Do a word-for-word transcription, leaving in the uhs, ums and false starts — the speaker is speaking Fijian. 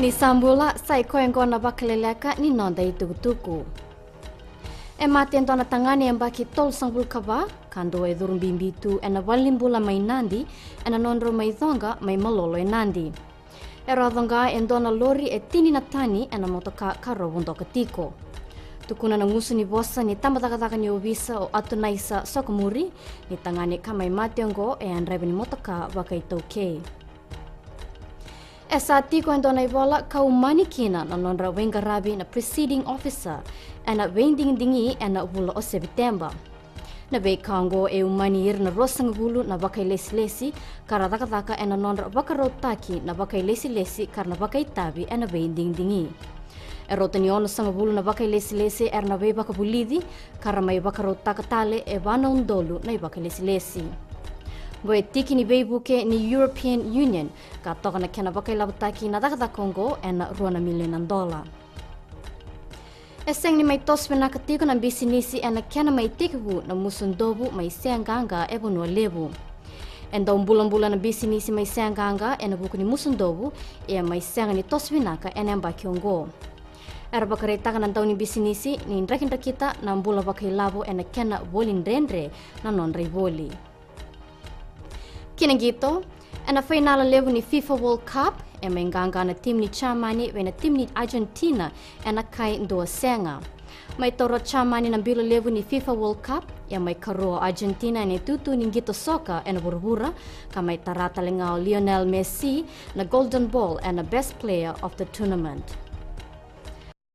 Ni sa bula, sa i koya oqo na vakaleleka ni noda itukutuku. E mate e dua na tagane yabaki tolusagavulu ka va, ka dua e curu bibi tu ena valenibula mai Nadi, ena nodrau mai coqa mai Malolo e Nadi. E rau coqa e dua na lori e tini na tani ena motoka ka rau vodoka tiko. Tukuna na gusu ni vosa ni tabacakacaka ni ovisa o Atunaisa Sokomuri, ni tagane ka mai mate oqo e a draiva ni motoka vakaitaukei. E sa tiko e dua na ivola ka umani kina na nodra veiqaravi na presiding officer ena veidigidigi ena vula o Sepiteba. Na veika oqo e umani ira na ruasagavulu na vakailesilesi ka ra cakacaka ena nodra vakarautaki na vakailesilesi ka ra na vakaitavi ena veidigidigi. E rauta ni onosagavulu na vakailesilesi era na veivakavulici ka ra mai vakarautaka tale e va na udolu na ivakailesilesi. Oqo e tiki ni veivuke ni European Union ka toka na kena vakailavotaki na cakacaka oqo ena rua na milioni na dola. E sega ni mai toso vinaka tiko na bisinisi ena kena mai tekivu na musudovu mai Seaqaqa e Vanua Levu. E dau bulabula na bisinisi mai Seaqaqa ena vuku ni musudovu, ia mai sega ni toso vinaka ena yabaki oqo. Era vakaraitaka na dau ni bisinisi ni drakidrakita na bula vakailavo ena kena voli dredre na nodra ivoli. Ki na qito, ena fainala levu ni FIFA World Cup, e mai qaqa na timi ni Jamani vei na timi ni Argentina ena kai dua sega. Mai taura o Jamani na bilo levu ni FIFA World Cup, ia mai karua o Argentina ena itutu ni qito soka ena vuravura, ka mai tara tale ga o Lionel Messi na Golden Ball ena Best Player of the Tournament.